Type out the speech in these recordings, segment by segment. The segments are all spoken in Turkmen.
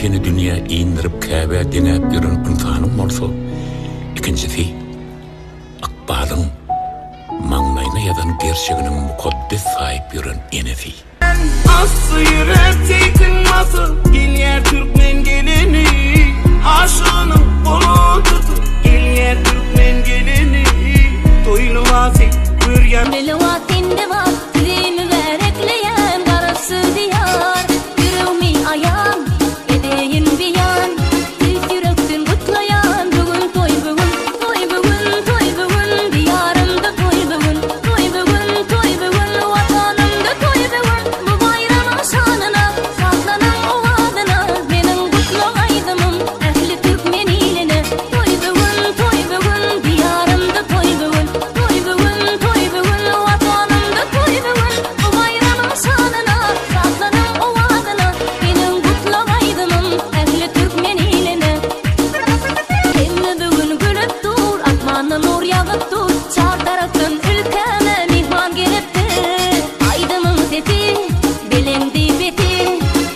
seni dünýä indirip Käbä deňäp ýören ynsanyň bolsa, ikinjisi ykbalyň maňlaýyna ýazan gerçeginiň mukaddes saýyp ýören enesi. Asly ýürek teýkin basyp gelýär türkmen gelini Aşygynyň golun tutup gelýär türkmen gelini Toý lybasy görýän Mele wagt sende bar, sizi mübärekleýän Garaşsyz Diýar. Ýüregimi aýan, edeýin beýan, Tüýs ýürekden gutlaýan, bu gün toý bu gün, Toý bu gün, toý bu gün, Diýarymda toý bu gün, Toý bu gün, toý bu gün, Watanymda toý bu gün, Bu baýramyň şanyna, şatlanyň owazyna, Meniň gutlag aýdymym ähli türkmen iline. Toý bu gün, toý bu gün, Diýarymda toý bu gün, Toý bu gün, toý bu gün, Watanymda toý bu gün, Bu baýramyň şanyna, şatlanyň owazyna, Meniň gutlag aýdymym ähli türkmen iline. Hemme bu gün gülüp dur, asmandan nur ýagyp dur, Çar tarapdan ülkäme myhman gelipdir. Aýdymyň sesi, belendi beti,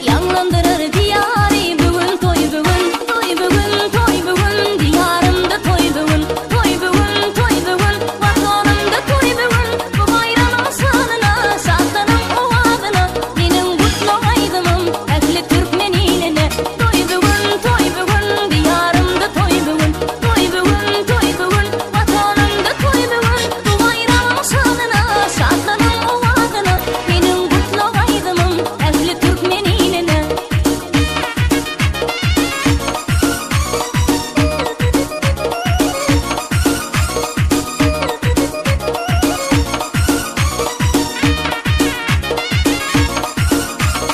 Ýaňlandyrar Diýary bu gün toý bu gün, Toý bu gün, toý bu gün, Diýarymda toý bu gün, Toý bu gün, toý bu gün, Watanymda toý bu gün, Bu baýramyň şanyna, şatlanyň owazyna, Meniň gutlag aýdymym ähli türkmen iline. Toý bu gün, toý bu gün, Diýarymda toý bu gün, Toý bu gün, toý bu gün, Watanymda toý bu gün, Bu baýramyň şanyna, şatlanyň owazyna, Meniň gutlag aýdymym ähli türkmen iline.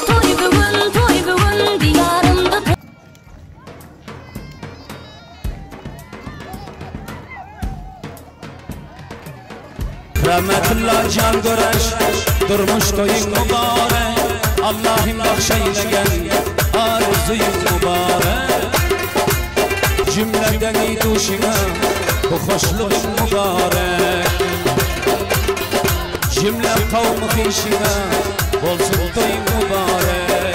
Toý bu gün, toý bu gün, Diýarymda toý. Rahmetulla jan göreş Durmuş toýuň mübarek Allahym bagş eýlegen Arzuýyň mübarek Jümle deňi duşuňa Bu hoşlugyň mübarek Jümle kowmy hyşyňa Bolsun toýuň mübarek.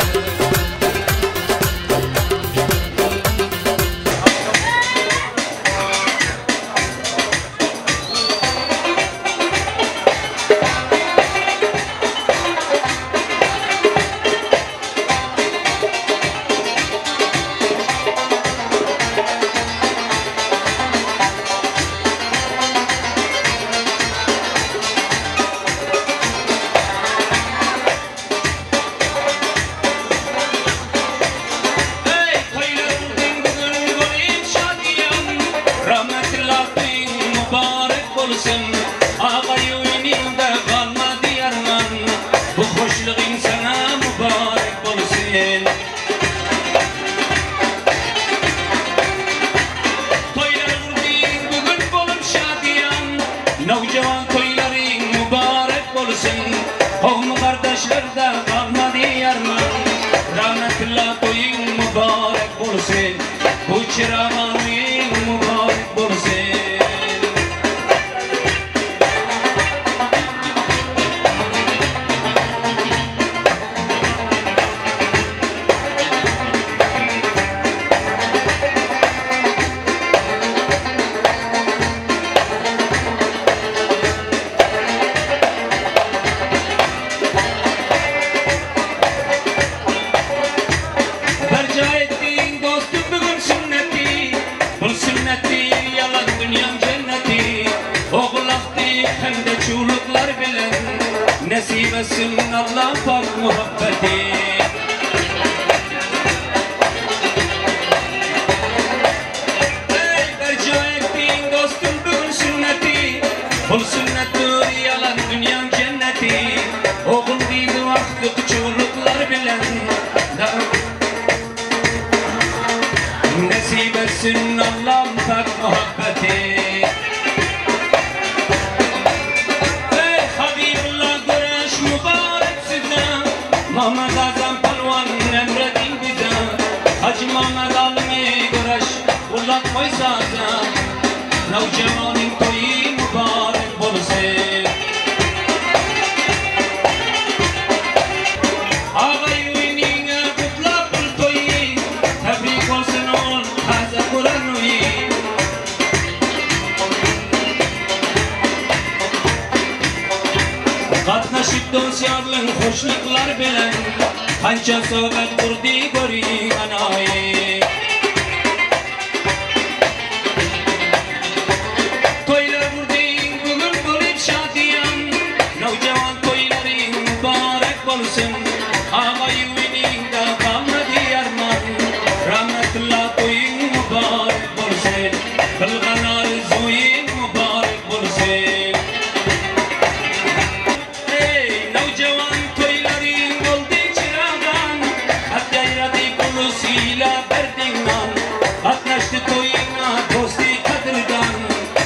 Eý, toýlar gurduň bu gün bolyp şadyýan, Rahmetilla toýuň mübarek bolsun. Agaý-uýnyňda galmady arman, Bu hoşlugyň saňa mübarek bolsun. Toýlar gurduň bu gün bolup şadyýan, Nowjawan toýlaryň mübarek bolsun. Kowmy-gardaşlarda galmady arman, Rahmetulla toýuň mübarek bolsun. Bu çyragan öýüň mübarek bolsun. Berjaý etdiň dostum bu gün sünneti, Bul sünneti ýalan dünýäň jenneti. Ogul akdy hem-de çuluklar bilen, Nesip etsin Allah pak muhabbeti. Eý, berjaý etdiň dostum bu gün sünneti, Bul sünnetdir ýalan dünýäň jenneti. Ogul diýdi wagty çuluklar bilen, Nesip etsin Allam pak muhabbeti. Eý, Habibulla göreş mübarek size, Mahmyt Azam palwan emrediň bize. Hajy Mahmyt alymy göreş gulak goý saza, Nowjawanyň toýy mübarek bolsun. Agaý-uýnyňa gutlap bul toýy, Gatnaşyp dost-ýarlyň hoşluklar bilen, Kança söhbet gurdy görüň anaýy. Toýlar gurdyň bu gün bolup şadyýan, Nowjawan toýlaryň mübarek bolsun. Agaýu-iniňde galmady arman, Rahmetulla toýuň mübarek bolsun. Kylgan arzuwyň mübarek bolsun. Eý, nowjawan toýlaryň boldy çyragan, At ýaýrady ulus ile berdiň nan. Gatnaşdy toýuňa dosty gadyrdan,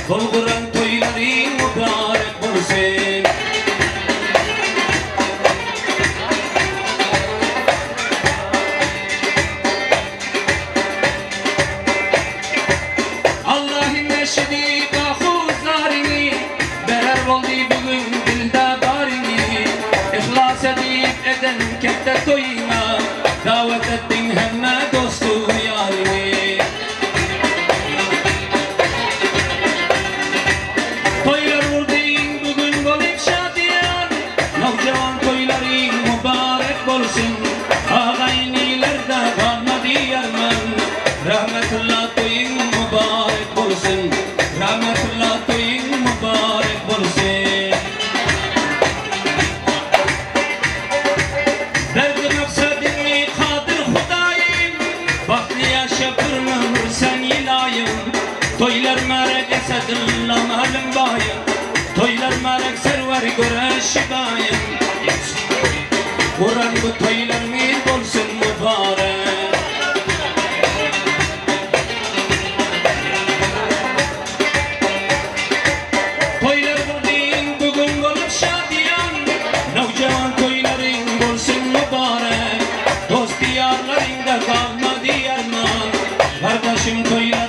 Bolguran toýlaryň mübarek bolsun. Allahyň eşidi ahu-zaryňy, Berer boldy bu gün dilde baryňy. Yhlas edip eden ketde toýuňa, Dawet etdiň hemme dostu-ýaryňy. Toýlar gurdyň bu gün bolup şadyýan, Nowjawan toýlaryň mübarek bolsun. Aga-inilerde galmady arman, Rahmetulla toýuň mübarek bolsun. Rahmetulla toýuň mübarek bolsun. Berdi maksadyňy kadyr Hudaýym, Bagtly ýaşa bir ömür sen ylaýym. Toýlar märek Esedulla Mälim baýym, Toýlar märek Serwer Göreşi baýym. Guran bu toýlaryňyz bolsun mübarek. Toýlar gurdyň bu gün bolup şadyýan, Nowjawan toýlaryň bolsun mübarek. Dost-ýarlaryňda galmady arman, Gardaşym toýlaryň.